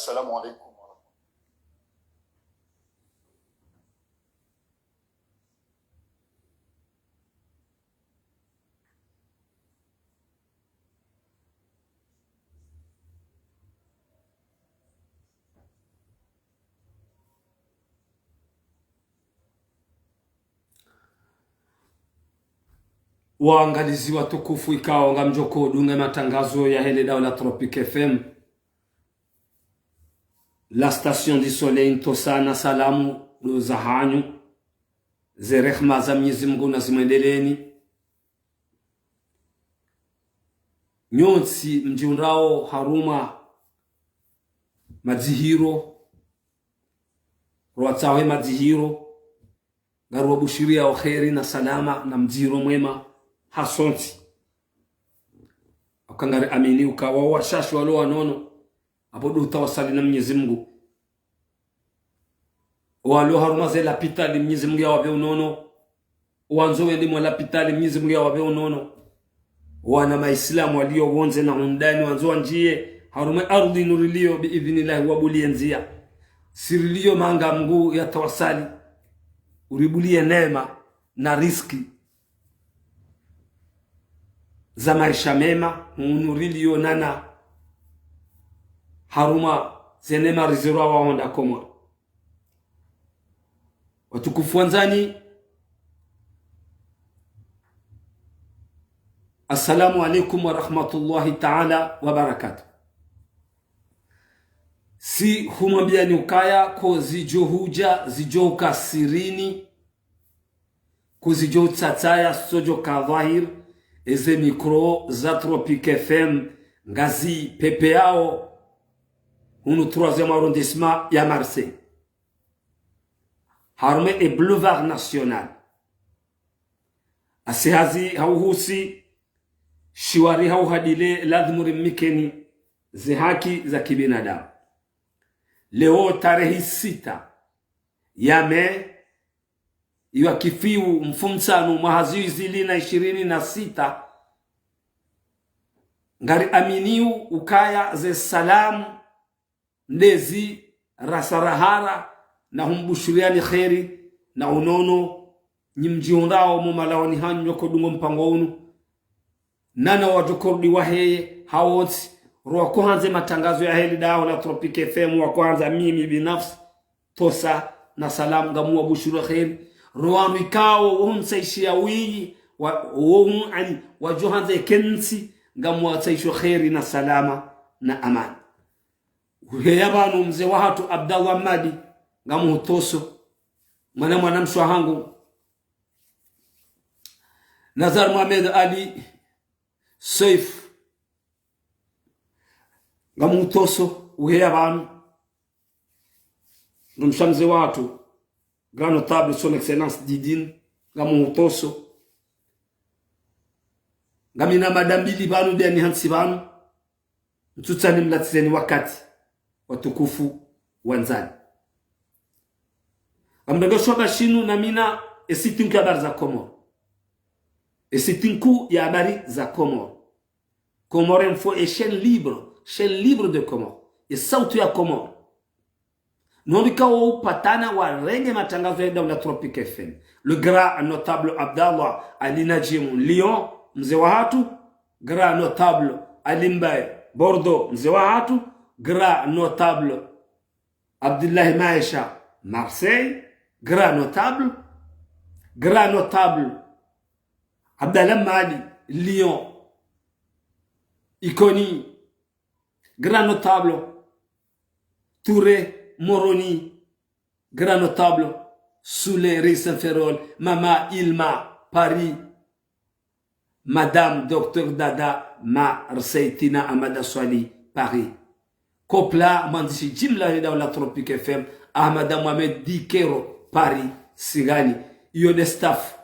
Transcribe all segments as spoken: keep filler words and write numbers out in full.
السلام عليكم ورحمة الله. Waangalizi watukufu, ikao ngamdjo udunga matangazo yahe le daula Tropic F M, la station du soleil, ntsontsa na salamu ndo zahanyu, ze rehma za Mwenyezi Mungu nazimwendeleeni. Nyontsi mdjihundrao harumwa madzihiro, rwatsaho ye madzihiro, ngariwabushiriyao kheri na salama na mdzihiro mwema hasontsi. Hauka ngariamini uka wo washashi walo wanono, apvo ndo utawasali na Mwenyezi Mungu. Walo harumwa ze lapitali, Mwenyezi Mungu yawapve unono. Wandzo wende mwa lapitali, Mwenyezi Mungu yawapve unono. Wana maislamu walio pvondze na hundani, wandzo wandjiye harumwa ardhwi inu riliyo, biidhnillahi, wabuliye ndziya. Si riliyo manga Mungu yatawasali, uribuliye neema na riziki za maesha mema, hunu riliyo nana harumwa ze neema rizirwa wahonda Komori. Watukufu wandzani, assalamu alaikum wa rahmatullahi ta'ala wa barakatuh. Si humwambiyani ukaya ko zidjo hudja, zidjo uka sirini, ko zidjo utsatsaya, zo djo ka dhwahir, eze mikro za Tropic F M ngazipepeyao hunu troisième arrondissement ya Marseille, harumwa e Boulevard National. Asi hazi hauhusu shiwari hau hadile, ladhimu rimnikeni ze haki za kibinadamu. Leo tarehi sita ya Mei, iwakifiu mfumtsanu mwaha zihwi zili na ishirini na sita, ngariaminiu ukaya ze salamu ndezi rasarahara na humbushiriyani kheri na unono, nyi mdjihundrao mo malaoni hanyu nyoko dungo mpango unu, nana wadjo kordi waheye hawontsi, rwako handze matangazo yahe le daula Tropic F M, wako handza mimi binafsi, ntsontsa na salamu, ngamuwabushiro kheri. Rwanu ikao wo huntsaishiya wiyi, wa, wo hu, ani, wadjo handza ikentsi, ngamuwatsaisho kheri na salama na amani. Uheya pvanu mze wahatru Abdallah Madi, ngamuhutoso. Mwana, mwana mshe wahangu Nazar Mohamed Ali Seif, ngamuhutoso, uheya pvanu. Ngamsha mze wahatru, Grand Notable, Son Excellence Didine, ngamuhutoso. Ngamina mada mbili pvanu, ndeyani hantsi pvanu. Ntsutsaha nimlatsizeni wakati, watukufu wandzani. Ngamrengesho pvashinu na mina e site nkuu ya habari za Komori. E site nkuu ya habari za Komori. Comores Info, e chaîne libre, chaîne libre de Comores. E sauti ya Komori. Nondika wo upatana warenge matangazo ya daula Tropic F M. Le Grand Notable Abdallah Ali Najim, Lyon, mze wahatru. Grand Notable Ali Mbaye, Bordeaux, mze wahatru. Grand Notable Abdullahi Maesha, Marseille. Grand Notable, Grand Notable Abdallah Mali, Lyon, Iconi. Grand Notable Touré, Moroni. Grand Notable Soulé, Ris Saint-Ferréol. Mama Ilma, Paris. Madame Docteur Dada, Marseille. Tina Ahmada Swali, Paris. Kopla, mwandzishi jimla he daula Tropic F M, Ahmada Mohamed Dikero, Paris, Sigali. Iyo nde staff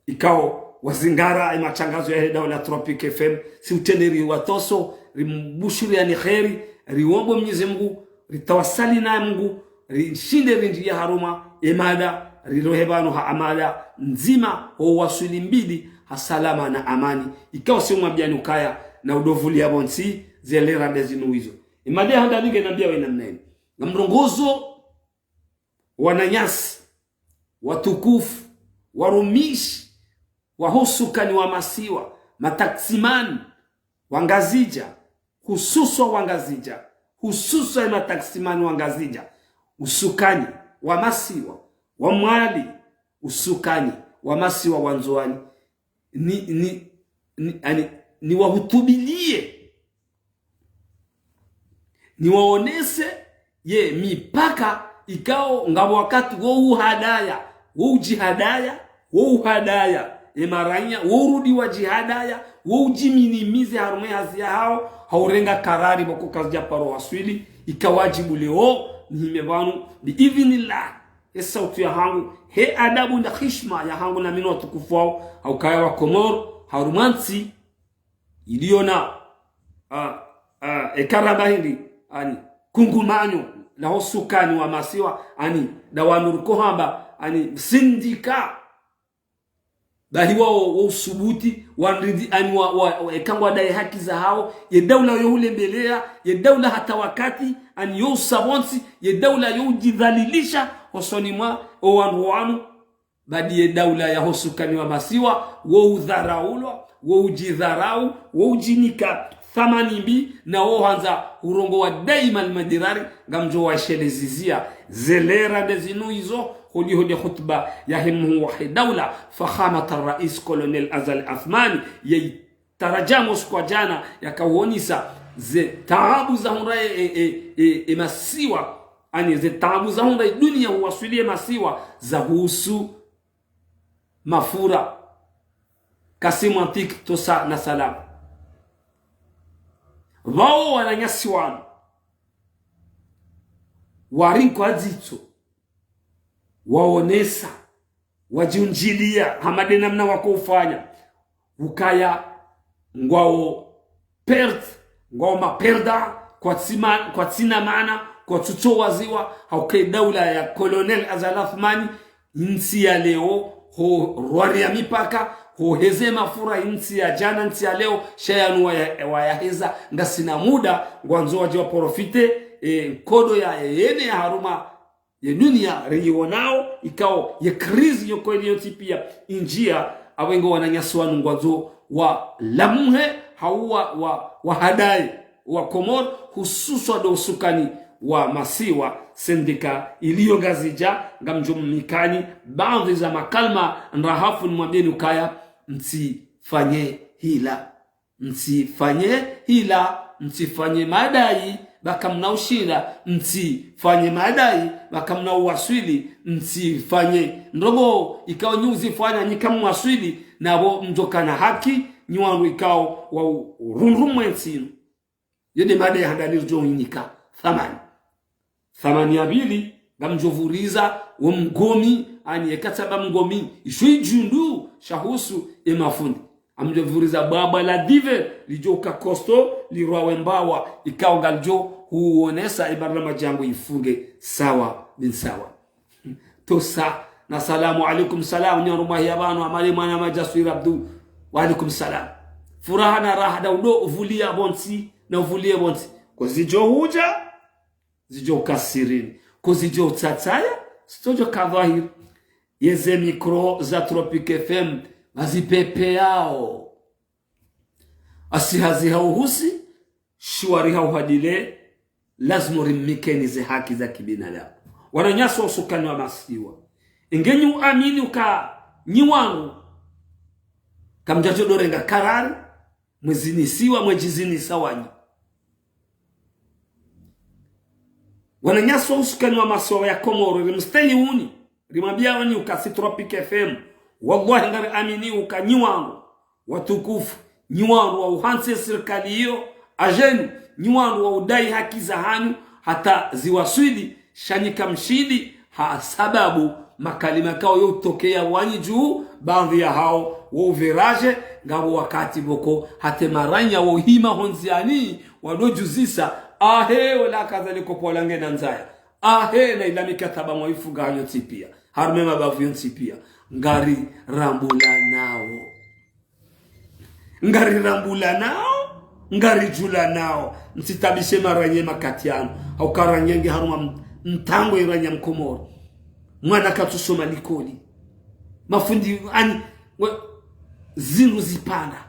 ikao wazingara e matangazo yahe daula Tropic F M, si utrende riwatoso, rimbushiriyani kheri, riombo Mwenyezi Mungu, ritawasali na Mungu, rishinde rindjiye harumwa e mada, rirohe pvanu ha amada ndzima, ho waswili mbidi ha salama na amani. Ikao si umwambiyani ukaya na udovuliya pvontsi, ze lera ndezinu wizo. Imade handa ninge nambia we namna inu. Ngamrongozo wananyasi, watukufu, warumishi, waho usukani wa masiwa, mataksimani, wa Ngazidja, hususwa wa Ngazidja, hususwa emataksimani wa Ngazidja, usukani wa masiwa, wa Mwali, usukani wa masiwa wa Ndzuwani, ni, ni, ni, ani, niwahutubilie, niwaonese ye mipaka ikao ngapvo wakati wo uhadaya, wo udjihadaya, wo uhadaya emaranya, wo urudi wadjihadaya, wo udjiminimize harumwa ehazi yahao, ha urenga karari pvoko kazidja paro waswili, ika wadjibu leo, nihime pvanu, biidhnillah, esauti yahangu, he adabu na hishma yahangu na mi no watukufu wao, ha ukaya wa Komoro, harumwa ntsi, iliona, ah, ah, ekaraba hindri, ani, kungumanyo, laho usukani wa masiwa, ani, dawanu rukohamba, ani, syndicat. Bahi wao, wo usubuti, wandridi, ani, wa, wa, wa, eka ngwadai haki zahao, ye daula yo ulembelea, ye daula hata wakati, ani, yo usa pvontsi, ye daula yo udjidhalilisha, hosoni mwa, owandru wanu, badi ye daula yaho usukani wa masiwa, wo udharaulwa, wo udjidharau, wo udjinika thamani mbi, na wo handza urongowa daima almadirari, ngamdjo washelezizia, ze lera nde zinu izo, holiho nde hutuba yahe mhuu wahe daula, Fakhamat al-Rais Colonel Azali Assoumani, ye tarajamu usiku wa djana yakawonesa ze taabu zahundra e, e, e, e, e masiwa, ani ze taabu zahundra e dunia huwaswili e masiwa zahusu mafura. Kasi mantiki tosa na salama. Pvao wananyasi wanu, warinkwa dzitso, waonesa, wadjiundjilia, hama nde namna wako ufanya. Ukaya ngwao perte, ngwao maperda, kwatsima-, kwatsina maana, kwatsutsowaziwa, ha uka e daula ya Colonel Azali Assoumani, ntsi ya leo, ho rwari ya mipaka, ho heze mafura, ntsi ya djana, ntsi ya leo, sha yanu waya-, wayaheza, ngasina muda, ngwandzo wadje waprofite, e, nkodo ya, yene ya harumwa ye dunia riyiwonao, ikao ye crise yo kweli yontsi pia indjia, apvo ngo wananyasi wanu ngwandzo walamuhe, hau wa, wa, wahadaye wa Komoro, hususwa ndo usukani wa masiwa, syndicat iliyo Ngazidja, ngamdjo mnikani, baadhwi za makalima ndrahafu nimwambieni ukaya, mtsifanye hila. Mtsifanye hila, mtsifanye madai, pvaka mna ushinda, mtsifanye madai, pvaka mna uwaswili, mtsifanye ndrongo, ikao nyi uzifanya nyi kamwaswili, napvo mdjoka na haki, nyi wandru ikao wa u-, urundru mwe ntsi inu. Yo nde mada ya handani ridjo inika, thamani. Thamani ya pvili, ngamdjo pvuriza wo mgomi, ani eka tsamba mgomi, isho idjundu, shahusu e mafundi. Ngamdjo pvuriza bwabwa la dive, lidjo uka kosto, lirwawe mbawa, ikao ngalidjo huonesa e barnamaji yangu ifunge, sawa bin sawa. Tosa, na salamu alaikum salam, ni harumwa hiya pvanu, Amali mwana Madjaswiri Abdu. Wa alaikum salam. Furaha na raha, nda udo uvulia pvontsi, na uvulie pvontsi. Ko zidjo hudja, zidjo ka sirini. Ko zidjo utsatsaya, zitsodjo ka dhwahiri. Yeze mikro za Tropic F M, ngazipepeyao. Asi hazi ha uhusi, shiwari ha uhadile, lazimu rimnikeni ze haki za kibinadamu. Wananyasi wa usukani wa masiwa. Inge nyi uamini uka nyi wanu, kamdjadjo dorenga karari, mwezinisiwa, mwedjizinisa wanyi. Wananyasi wa usukani wa masiwa ya Komoro, rimstehi uni, rimwambia wanyi uka si Tropic F M. Wallahi ngariamini uka nyi wanu, watukufu, nyi wandru wa uhantsi ye sirikali iyo, adjenu, nyi wandru wa udai haki za hanyu, hata ziwaswili, sha nyi kamshindi, ha sababu makalima kao yo utokeya wanyi dju, baadhwi ya hao, wo uverage, ngapvo wakati pvoko, hata e maranya wo hima hondziani, wado djuzisa, ahe, wala kaza liko pola ngena ndzaya. Ahe, na ila mikataba mwa ifunga hanyu ntsi pia. Harumwa e mabavu yontsi pia. Ngarirambulanao. Ngarirambulanao. Ngaridjulanao, mtsitabishe maranye makati yanu. Hauka ranye nge harumwa m-, mtango iranya mkomoro. Mwana katsusoma likoli. Mafundi, ani, we, zindru zipvanda.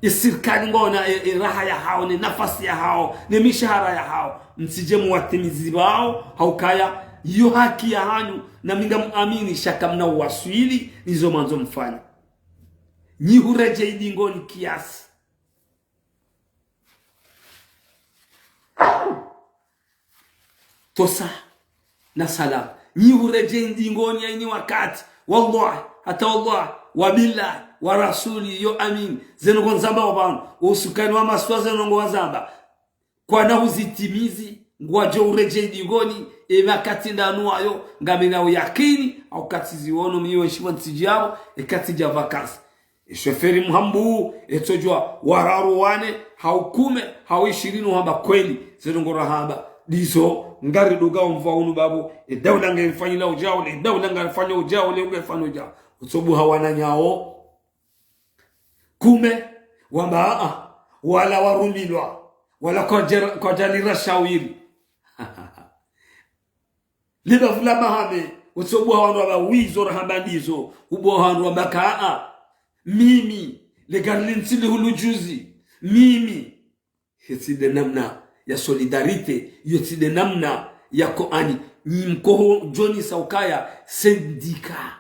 Ye sirikali ngwaona, e, e raha yahao, ne nafasi yahao, ne mishahara yahao. Mtsidje muwatimizi pvao, haukaya, yo haki yahanyu, na mi ngamuamini sha kamna uwaswili, nizo mwandzo mfanye. Nyi huredjei dingoni kiasi. Tosa na salama. Nyi huredjei dingoni ya ini wakati. Wallahi, hata wallahi, wabillahi, warasuli, yo amini. Zeno ngonzamba wapvanu, usukani wa masiwa zeno ngowazamba. Kwana huzitimizi, ngwadjo uredjei dingoni, e wakati ndanu wayo, ngamina uyakini, hauka tsiziwono mi wenshi pvo ntsidjapvo, e katsidja vacances. E shoferi mhambu, etsodjwa wararu wane, hau kume, hau ishirini uhamba kweli, zeno ngorahamba. Ndizo, ngaridunga omva unu babu, e daula ngarifanyila udjao le, e daula ngarifanya udjao le, ngarifanya udjao. Utsobuha wananyawo kume, wamba aa, wala warumilwa, wala kwadjera-, kwadjalira shawiri. Libavu la mahame, utsobuha wandru wamba wizo rahamba ndizo, ubuha wandru wamba kaa, mimi, le gari lintsili hulu juzi, mimi. Yo tsi nde namna ya solidarité, yo tsi nde namna ya koani, nyi mkoho djonisa ukaya syndicat.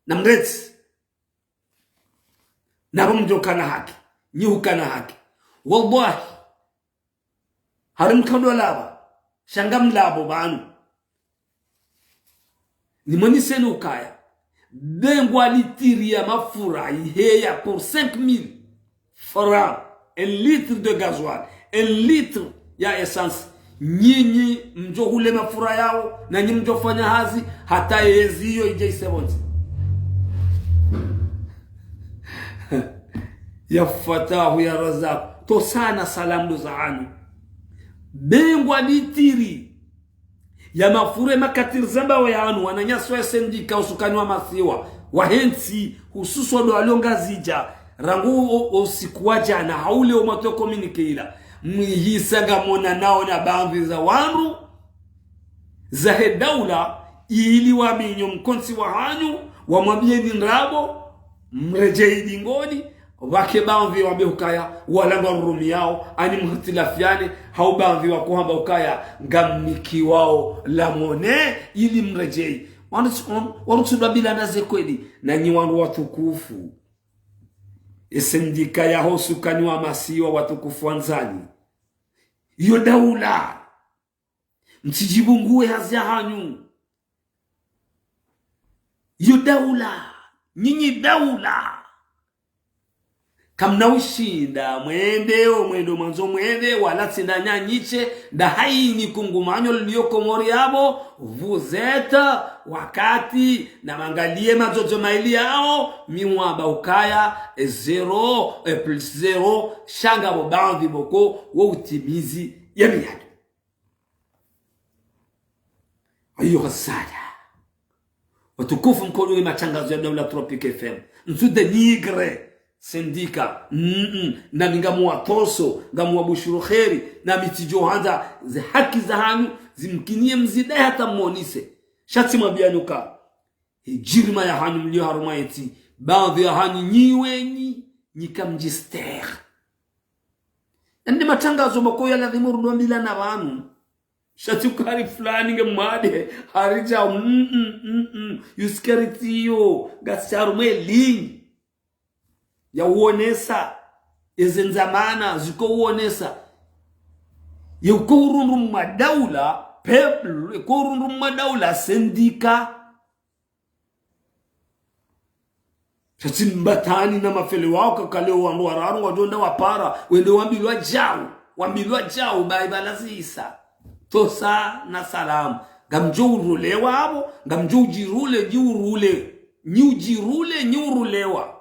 Na mretsi. Na pvo mdjo kana haki, nyi hukana haki. Wallahi, hari mkando lava, sha ngamlapvo pvanu. Nimweniseni ukaya, be ngwa litiri ya mafura iheya pour cinq mille francs, un litre de gasoil, un litre ya essence. Nyinyi mdjo hule mafura yawo, na nyi mdjo fanya hazi, hata yezi iyo idje isevonzi. Ya Fatahu, ya Razaku, tosa na salamu zahanyu. Be ngwa litiri ya mafura makati rizamba wa yanu, wananyasi wa syndicat usukani wa masiwa, wahe ntsi, hususwa ndo walio Ngazidja, rangu o, o siku wa djana, hau leo mwatowa communiqué ila. Mwihisa ngamwonanao na baadhwi za wandru, zahe daula, ili waminyo mkontsi wahanyu, wamwambieni ndrabo, mredjei dingoni, pvwake baadhwi wambe ukaya, wala ngwarurumiyao, ani mhitilafiane, hau baadhwi wakohamba ukaya, ngamnikiwao la mone, ili mredjei. Wanu tsi-, wanu, wanu tsi ndo wambilana ze kweli, na nyi wandru watukufu. E syndicat yaho usukani wa masiwa watukufu wandzani. Yo daula. Mtsidjibunguwe hazi yahanyu. Yo daula. Nyinyi daula. Kamna ushinda, mwende, o mwendo mwandzo mwende, wala tsi nda nyanyiche, nda haini kungumanyo lilio Komori yapvo, vous êtes, wakati, na mangalie madzodzo maili yao, mi wamba ukaya, e zéro, e plus zéro, sha ngapvo baadhwi moko, wo utimizi, ye miyadi. Ayo hasada. Watukufu mkono ni matangazo ya Daula Tropic F M. Ntsu dénigrer syndicat. Mm-mm. Na mi ngamuwatoso, ngamuwabushuru kheri, na mi tsidjo handza ze haki zahanyu, zimkinie mzidai hata monise. Sha tsi mwambiani uka. He djirima yahanyu mlio harumwa yentsi, baadhwi yahanyu nyi wenyi, nyi kamdjistehi. Ende matangazo moko ya lazimu rudo mbilana pvanu. Sha tsi ukari fulani nge mwade, haridja, mm, mm, mm, mm. Yo tsi karitiyo, ngasi harumwa linyi. Ya uonesa, eze ndzamana, ziko uonesa. Ye uko urundru mwa daula, peuple, uko urundru mwa daula, syndicat. Sha tsi mbatani na mafele wao kakale wandru wararu ngwadjo nda wapara, wende wambilwa djau, wambilwa djau, bayi balazisa. Tosa na salamu. Ngamdjo urulewa apvo, ngamdjo udjirule, nyi urule. Nyi udjirule, nyi urulewa.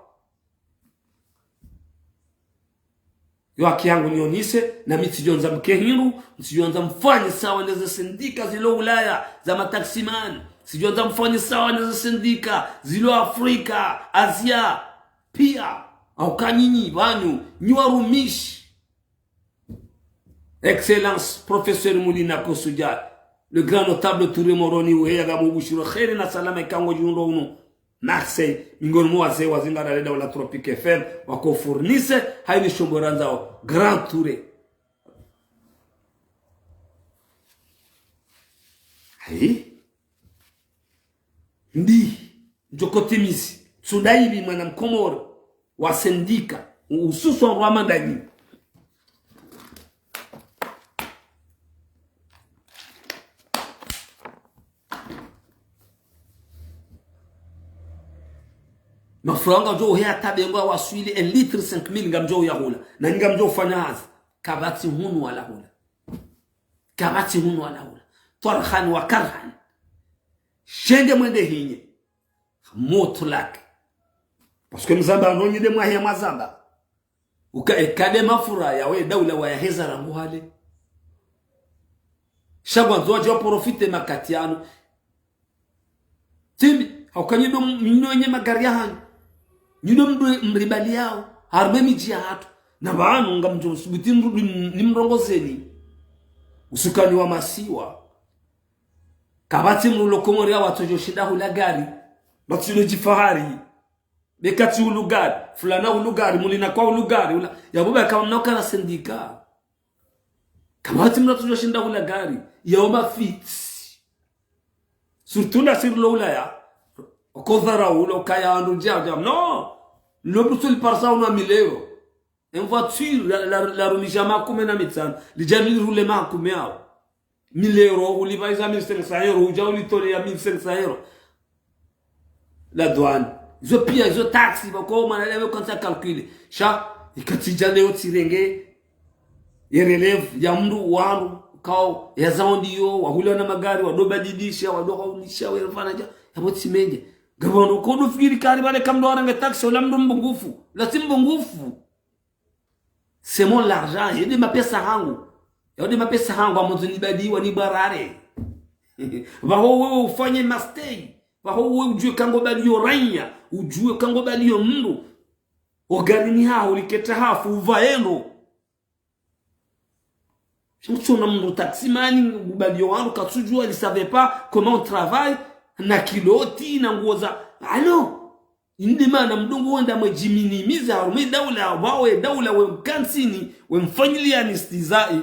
Yo haki yangu nionise, na mi tsidjo ndza mke hindru, tsidjo ndza mfanye sawa neze syndicat zilo Ulaya, za mataximan, tsidjo ndza mfanye sawa neze syndicat zilo Afrika, Asia, pia, hauka nyinyi, pvanu, nyi warumishi. Excellence, professeur Mulina Kosuja, le grand notable Touré Moroni, uheya ngamubushiro kheri na salama ikao ngodjiundro unu Marseille, miongoni mwa wazee wa zingara le daula Tropic F M, wako fournir, hayini shombo randzao, grand Touré. Hayi? Ndi, ndjoko timizi, Tsundaibi mwana Mkomoro, wa sendika, hususwa wa mandanyi. Mafuranga djo uheya tabe ngwa waswili un litre cinq mille ngamdjo uyahula. Na ngamdjo ufanya hazi. Kapvatsi hunu wala hula. Kapvatsi hunu wala hula. Twarhan wa karhan. Shenge mwende hinyi. Mutlak. Parce que mzamba anonyi de mwahe ya mazamba. Uka ekade mafura yawe daula wayaheza rangu hale. Sha ngwandzo wadje waprofite makati yanu. Tsimbi, hauka nyi ndo m-, nyi ndo wenye magari yahanyu. Nyi ndo mdo mribali yao. Harumwa emidji yahatru. Na pvanu ngamdjo msubuti mrudi m-, nimrongozeni. Usukani wa masiwa. Kapvatsi mdru lo Komori yawo atsodjo shinda hula gari. Matsi ulo djifahari. Be katsi hulu gari. Fulana hulu gari. Mulina kwa hulu gari. Hula. Yapvo ba kamna ukana sendika. Kapvatsi mdru atsodjo shinda hula gari. Yawo mafitsi. Surtout la siri lo Ulaya. Okodhara ulo kaya andu dja dja. Non. Lo butu li parsa una mileo. Une voiture, la, la, la rumija makume na mitsanu. Lidja li rule makume awo. Mille euros, ulipva iza mille cinq cents euros, udja ulitole ya mille cinq cents euros. La douane. Izo pia, izo taxi, ba kwa mwana leo kansa calculer. Sha, ikatsidja leo tsirenge. Ye relève, ya mdru, wandru, kao, ya zaondi yo, wahula na magari, wado badidisha, wado kaulisha, we fana dja, yapvo tsimenge. Ngapvo ndo kodo fikiri kari pvale kamdo warenge taxi, ola mdru mbungufu. La tsi mbungufu. C'est mon argent, yende mapesa hangu. Yende mapesa hangu, amozo nibadiwa, nibarare. Pvaho wewe ufanye mastei. Pvaho wewe udjuwe kango baliyo ranya. Udjuwe kango baliyo mdru. Ogarini haho, liketa hafu, uvaeno. Shamtsona mdru taximani, ubaliyo wanu, katsudjuwa, il savait pas comment on travaille. Na kiloti, na nguo za. Allô? Inde mana mdru ngo wenda mwedjiminimiza, harumwa daula, wawe daula, we mkantsini, we mfanyiliani istizai.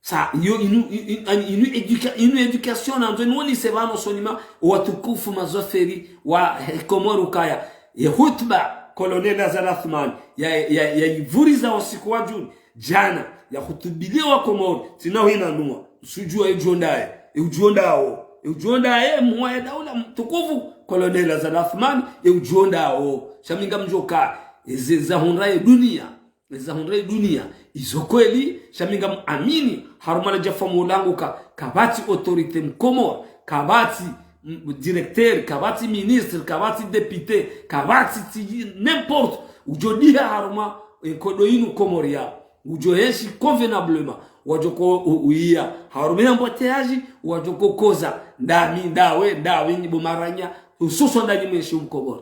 Sa, iyo inu, inu, inu, inu éduca-, inu éducation, nandzo niwonese pvanu sonima, watukufu mazoferi, wa, eh, Komoro kaya. Ye hutuba, Colonel Azali Assoumani, ya, ya, ya ivuriza usiku wa djuni, djana, ya hutubiliwa Komoro, tsina hwina nuwa, usudjuwa e udjo ndaye, e udjo ndawo, e udjo ndaye, muwa ya daula mtukufu, Colonel Azali Assoumani, e udjo ndawo. Sha mi ngamdjoka, eze zahundra ye dunia, eze zahundra ye dunia, izo kweli, sha mi ngamuamini, harumwa la djafa mulangu ka, kapvatsi autorité mkomoro, kapvatsi m-, directeur, kapvatsi ministre, kapvatsi député, kapvatsi tsi n'importe. Udjo diha harumwa, e, nkodo inu Komori ya. Udjo enshi convenablement. Wadjoko u-, uiya. Harumwa embouteillage, wadjoko koza. Ndami, ndawe, ndawe, nyi bo maranya. Hususwa ndanyi mwenshi mkomori.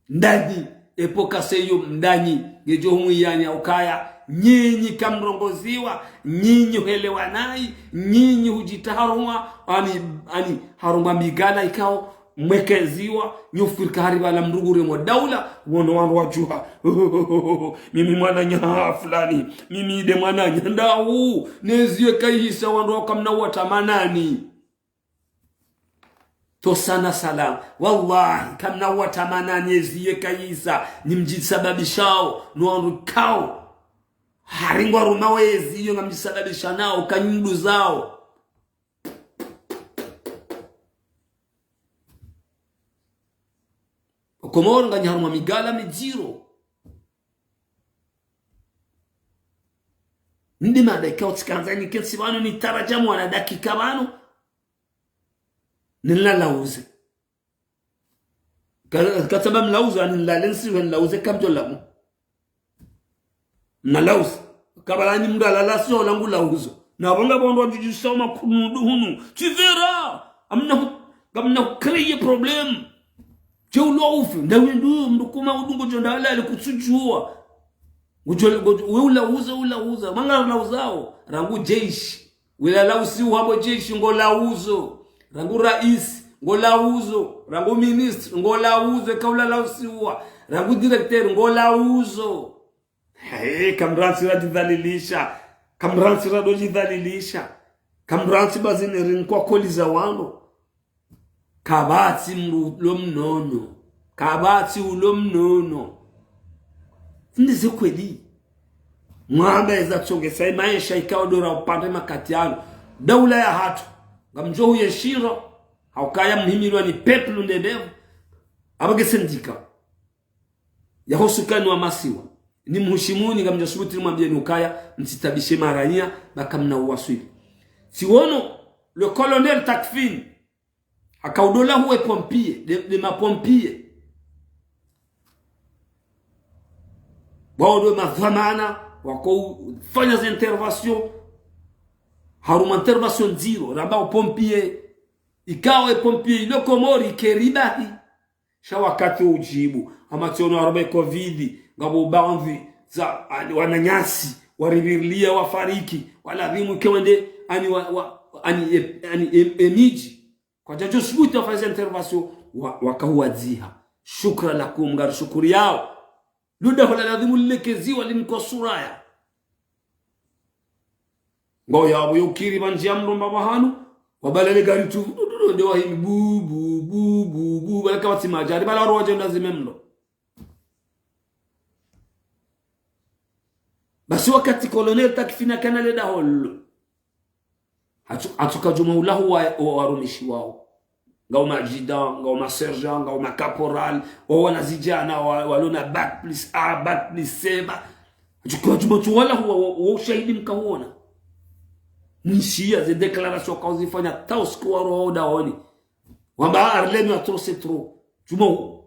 Ndanyi, epoka seyo mndanyi, ngedjo humwiyani ya ukaya, nyinyi kamrongoziwa, nyinyi hwelewa nayi, nyinyi hudjitaharumwa, ani, ani, harumwa migala ikao, mwekeziwa, nyi ufikiri ka hari pvala mdru ngure mwa daula, wono wandru wadjuha. Mimi mwananya fulani, mimi nde mwananya ndahu, neziyo kayihisa wandru wakamna watamanani. Tosana salama. Wallahi, kamna watamanani eziyo kayihisa, nyi mdjisababishao, no wandru kao. Hari ngwarumao eziyo ngamdjisababisha nao, kanyundu zao. Okomoro nganyi harumwa migala midziro. Ndi mada ikao tsikandza nikentsi pvanu nitarajamu wana dakika pvanu. Nilauze. Ka-, katsamba mlauze, ani nilale nsiwe nilauze kamdjo lamu. Nalauze. Kapvala ni mdru alala siyo langu lauzo. Na pvanga pvondro wadjudjisa uma kunudu hunu. Tu verras. Amna hu-, ngamna hu créer problème. Dje ulwa ufe. Ndawe ndu mdru kuma udungo djo ndalale kutsudjuwa. Ngudjo, ngudjo, we ulauza, ulauza. Manga ulauzao. Rangu jeshi. Wela lausiwa habo jeshi ngolauzo. Rangu raisi ngolauzo. Rangu ministre ngolauzo. Eka ulalausiwa. Rangu directeur ngolauzo. He, kamrantsi radjidhalilisha. Kamrantsi radodjidhalilisha. Kamrantsi bazini rinkwa koliza wano. Kapvatsi mdru ulo mnono. Kapvatsi ulo mnono. Ndize kweli. Mwamba eza tsongesa imaesha ikao ndo ra upande makati yanu. Daula yahatru. Ngamdjo huye shiro. Haukaya muhimilwa ni peuple nde bevu. Abage sendika. Yaho usukani wa masiwa. Ni mhushimuni ngamdjo subuti nimwambieni ukaya, mtsitabishe maranya, ba kamna uwaswili. Tsiwono, le colonel Takfin, haka udola huwe pompier, de, de ma pompier. Wao ndo madhwamana, wako ufanya ze intervention, haruma intervention ndziro, ramba upompier, ikawe pompier, ilo Komori, keribahi. Sha wakati ujibu, amatsiono arobe covid, ngapvo baadhwi za, ani, wananyasi, warivirilia wafariki, waladhimu ike wende, ani, wa, wa, ani, e, ani, e, e midji. Kwadjadjo subuti wafanye intervention, wa, wakahuwadziha. Shukra lakum, ngarishukuriao. Luda hula ladhimu lilekeziwa linikwa suraya. Ngwao yapvo yo ukiri pvandzia mlo mbapvahanu, wabalale gari tu, du, du, du, nde wahimi, bu, bu, bu, bu, bu, bala kapvatsi madjari, bala waro wadjenda zime mlo. Basi wakati colonel Takfin akana le daho lolo. Hatsu, hatsuka djuma ulahu wa, wa, warumishi wao. Ngao madjida, ngao masergent, ngao macaporal, wao wana zidjana, wa, walo na bac plus A, bac plus C, ba. Hatsuka djuma tu wala huwa, wa, wa ushahidi mkauona. Mwishiya ze déclaration kauzifanya tausiku waro wao dahoni. Wamba arlemi wa trop c'est trop. Djuma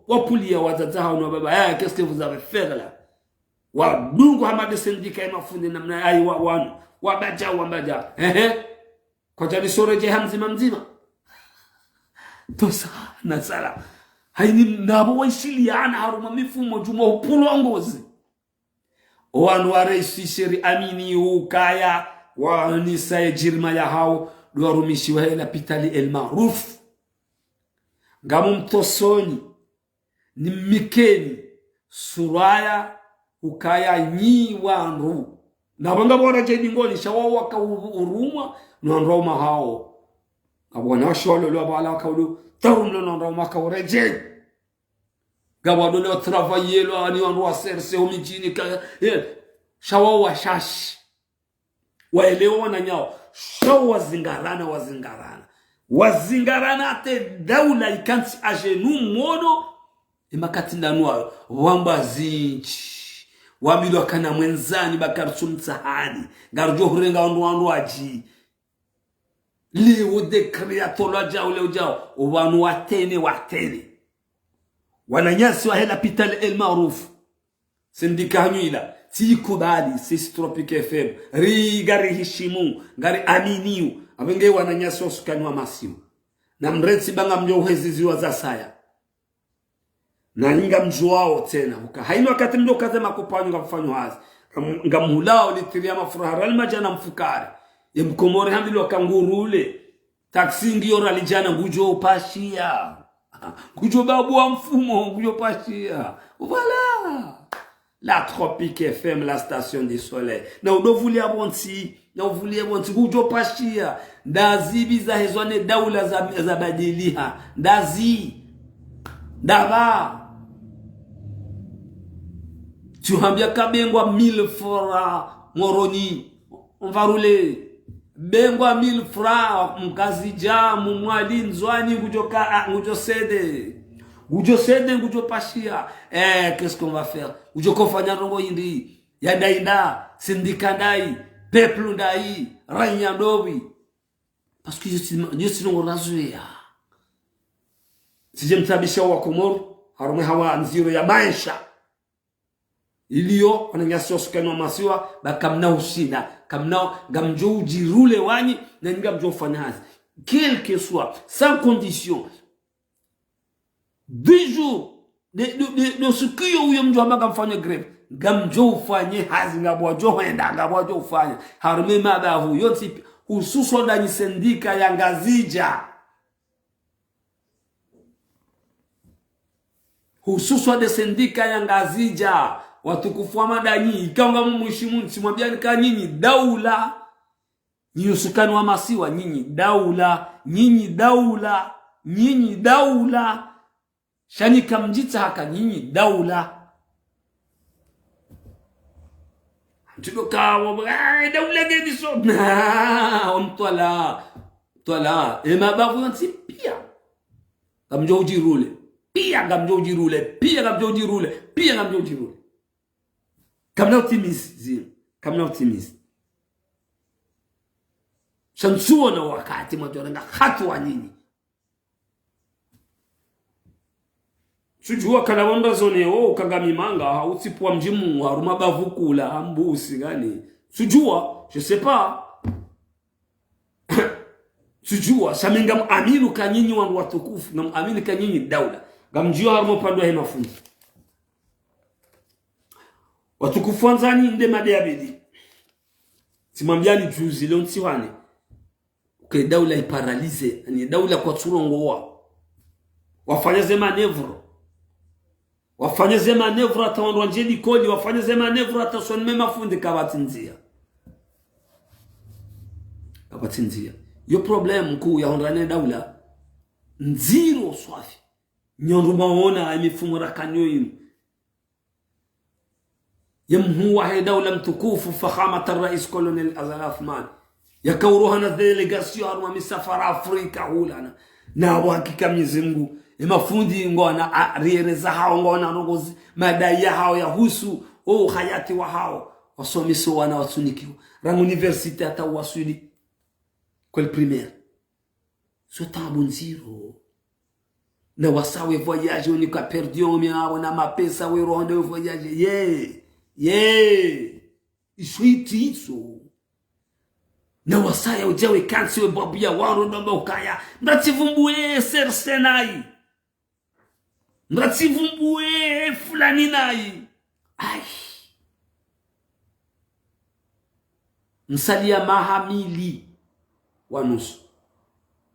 wapulia wadzadze hao na baba, eh, qu'est-ce que vous avez fait là? Wadungu hama de sendika ya mafundi namna ayi wa, wanu. Wabadja, wabadja. Ehe. Kwadjani soreje ha mdzima mdzima. Tosa, na sala. Haini nabo waishiliana haruma mifumo djuma upulwa ngozi. Owanu wa reisi sheri amini ukaya wanisa ye djirima yahao, ndo warumishi wahe lapitali El Maarouf. Ngamu mtosoni, ni mikeni, suraya, ukaya nyi wandru. Na pvanga pvona djeni ngoni, sha wao waka u-, urumwa, no wandru wa umahao. Ngapvo wana sholo lo pvala waka ulu, tarum lo no wandru wa umaka uredjeni. Ngapvo wadole wa travailler lo, ani wandru wa serse, umidjini, ka, eh, sha wao washashi. Waelewa wananyao, sha wazingarana, wazingarana. Wazingarana hata daula ikantsi à genoux mono, imakati ndanu wayo, wamba zindji. Wambilwa kana mwendzani ba karitsumtsahani. Ngarudjo hurenga wandru wandru wadji. Leo décret yatolwa djao, leo djao. Owanu watene, watene. Wananyasi wahe lapitali El Maarouf. Sendika hanyu ila, tsi kubali, sisi Tropic F M, ri, ngari hishimu, ngari aminiu, apvenge wananyasi wa usukani wa masiwa. Na mrentsi ba ngamdjo uheziziwa za saya. Na nyi ngamdjuwao tsena, uka. Haina wakati mdjo kaze makopanyo ngamfanyo hazi. Ngam-, ngamhulao litiri ya mafura harali madjana mfukare. Ye mkomori hambilwa kangurule. Taxi ngiyo rali djana ngudjo upashia. Ngudjo babu wa mfumo, ngudjo pashia. Voilà. La Tropic F M, la station du soleil. Na udo vulia pvontsi, na uvulie pvontsi, ngudjo pashia. Ndazi biza hezwa ne daula za, za badiliha. Ndazi. Ndapva. Tsuhambia kabengwa mille francs Moroni. Mvarule. Bengwa mille francs, Mngazidja, Mmwali, Ndzuani, ngudjo ka, ah, ngudjo céder. Ngudjo céder, ngudjo pashia. Eh, qu'est-ce qu'on va faire? Ngudjo kofanya ndrongo hindri? Ya ndayi nda, sindika ndayi, peuple ndayi, raiya ndopvi. Parce que yo tsi, yo tsi ndrongo razoweya. Tsidje mtabisha wa Komori, harumwa hawa ndziro ya maesha. Iliyo, wananyasi wa usukani wa masiwa, ba kamna ushinda, kamna, ngamdjo udjirule wanyi, na nyi ngamdjo ufanya hazi. Quel que soit, sans condition. Dix jours, de, de, de, de siku iyo uyo mdjo hamba ngamfanya grève. Ngamdjo ufanye hazi, ngapvo wadjo hwenda, ngapvo wadjo ufanya. Harumwa mabavu yontsi pia, hususwa ndanyi sendika ya Ngazidja. Hususwa nde sendika ya Ngazidja, watukufu wa madanyi, ikao ngamumwishimu ntsi, mwambiani ka nyinyi daula. Nyinyi usukani wa masiwa, nyinyi daula, nyinyi daula, nyinyi daula. Sha nyi kamdjitsaha ka nyinyi daula. Mtsudo kawo, ah, daula ngeni so. Na, omtwala, twala, emabavu yontsi pia. Ngamdjo udjirule. Pia ngamdjo udjirule. Pia ngamdjo udjirule. Pia ngamdjo udjirule. Kamna utimizi, zinu. Kamna utimizi. Sha ntsuona wakati mwadjo renga hatuwa nyinyi. Tsudjuwa kana wandra zone wo, ukanga mimanga, ha utsipua mdjimu, harumwa bavu kula, ha mbusi, ngani. Tsudjuwa, je sais pas. Tsudjuwa, sha mi ngamwamini ka nyinyi wandru watukufu, ngamwamini ka nyinyi daula. Ngamdjiyo harumwa upande wa he mafundi. Watukufu wandzani nde made ya bedi. Tsimwambiani juzi, leo ntsiwane. Uke daula iparalize, ani daula kwatsurongowa. Wafanya ze manœuvre. Wafanya ze manœuvre hata wandru wandje likoli, wafanya ze manœuvre hata usoni mwe mafundi kapvatsi ndzia. Kapvatsi ndzia. Yo problème nkuu ya hondra ne daula. Ndziro swafi. Nyi ndo mwaona ye mifumo rakanayo yinu. Ye mhuu wa he daula mtukufu, Fakhamat al-Rais Colonel Azali Assoumani. Yakao uroha na délégation harumwa misafara Afrika hulana. Na wo hakika Mwenyezi Mungu. Ye mafundi ngwana a-, arriérés zahao ngwana ndrongoo zi, madai yahao yahusu, o uhayati wahao. Wasomesa wana watsunikiwa. Rangu université hata waswili. École primaire. Zo taabu ndziro. Na wasaya we voyage, oni ka perdu yo mi awo na mapesa we roho nde we voyage. Ye. Ye. Izo itsi izo. Na wasaya udja we kantsi we babu ya waro ndo mba ukaya. Mratsivumbuwe serse nayi. Mratsivumbuwe fulani nayi. Ayi. Msaliya maha mili wa nusu.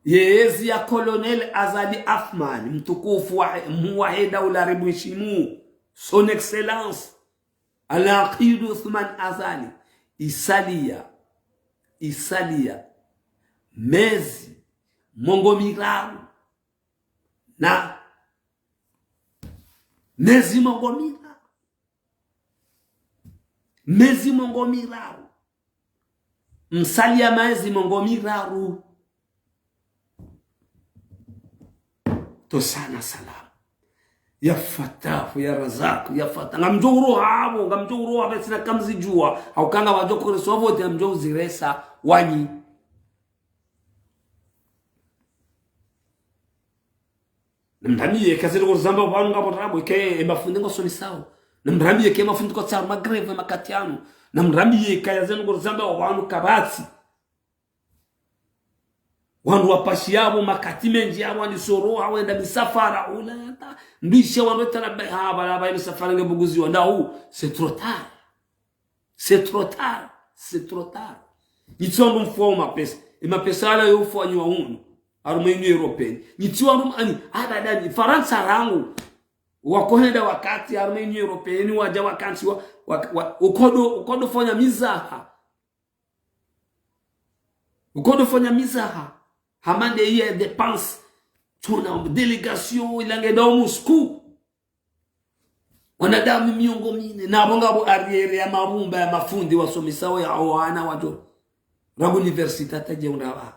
Ye ezi ya Colonel Azali Assoumani, mtukufu wa, mhuu wa he daula rimwishimu, Son Excellence, Al-Aqid Assoumani Azali, isaliya, isaliya, mezi, mengo miraru, na, mezi mengo miraru. Mezi mengo miraru. Msaliya mezi mengo miraru. Tosana salama. Ya Fatahu, ya Razaku, ya Fatahu. Ngamdjo uroha apvo, ngamdjo uroha apvo, tsina kamzidjuwa. Hauka ngwadjo kuresa vote, ngamdjo uziresa wanyi. Namrambiye ka ze ndrongoo rizambwao pvanu ngapvo tabu, ke e mafundi ngwasonesao. Namrambiye ke e mafundi kwatsi harumwa grève makati yanu. Namrambiye ka ya ze ndrongoo rizambwao pvanu kapvatsi. Wandru wapashiya pvo makati mendji yapvo wandisoro, hawenda misafara, hula hata. Ndwishe wandru tana be, ha, pvala pva misafara nge buguziwa, nda hu, c'est trop tard. C'est trop tard. C'est trop tard. Nyi tsi wandru mfua mapesa. E mapesa yala yo ufuanyiwa hunu. Harumwa Union Européenne. Nyi tsi wandru m-, ani, abadan, Farantsa rangu. Wakohenda wakati harumwa Union Européenne, wadja wakati wa, wa, wa, ukodo, ukodo fanya mizaha. Ukodo fanya mizaha. Hama nde ye dépense. Tsuna délégation ila ngenda Moscou. Wanadamu mengo mine, na pvo ngapvo arriérés ya mabumba ya mafundi wasomesao ya wana wadjo. Rangu université hata dje unda pva.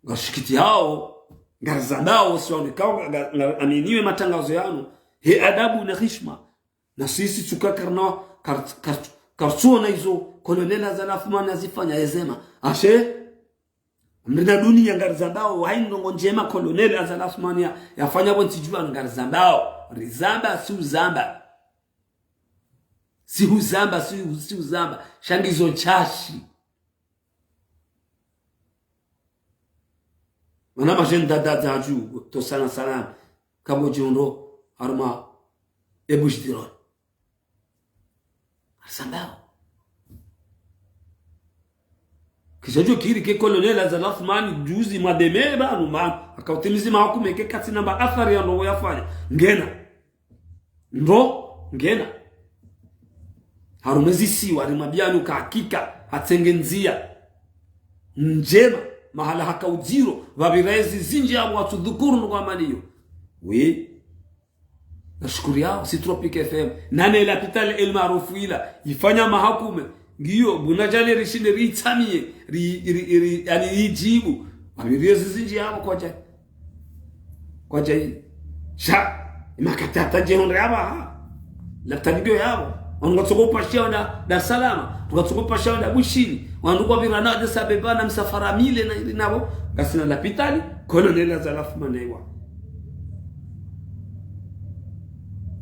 Ngashikitihao, ngarizambao, si wanu kao, nga, nga, aminiwe matangazo yanu, he adabu na hishma. Na sisi tsuka karna, kar-, kar-, kartsuona izo, Colonel Azali Assoumani azifanya ezema. Ashe, mrina duniya ngarizambao, hayi ndrongoo ndjema Colonel Azali Assoumani ya, yafanya pvo ntsi djuwa ngarizambao. Rizamba, si uzamba. Si uzamba, si, si uzamba. Sha ngizo ntsashi. Mana majeni dada daju, tosana salama. Kabo djondro, harumwa e Bouches du Rhône. Asambao. Kisha djo kiri ke Colonel Azali Assoumani, juzi mwa deme pvanu, ma, haka utimizi mahakume ke katsina mba athari ya ndrongo yafanya. Ngena. Ndro, ngena. Harumwa ezisiwa, rimwambiani uka hakika, hatsenge ndzia ndjema, mahala haka udziro, pvapvira ezi zindji yapvo watsudhukuru ndrongo amaniyo. Oui. Nashukuru yao, si Tropic F M. Nane lapitali El Maarouf ila, ifanya mahakume. Ngiyo, buna djale rishinde riitsamiye, ri, ri, ri, yani riidjibu. Pvapvira ezi zindji yapvo kwadja. Kwadja i. Sha, imakati hata djehundre yapvo, ha. Lapitali ngiyo yapvo. Wanu kwatsoko upashia wenda Dar es Salaam. Kwatsoko upashia wenda Bushini. Wanu kwapvira na Addis Abeba na misafara mile na ili napvo. Ngasina lapitali, Colonel Azali Assoumani ewa.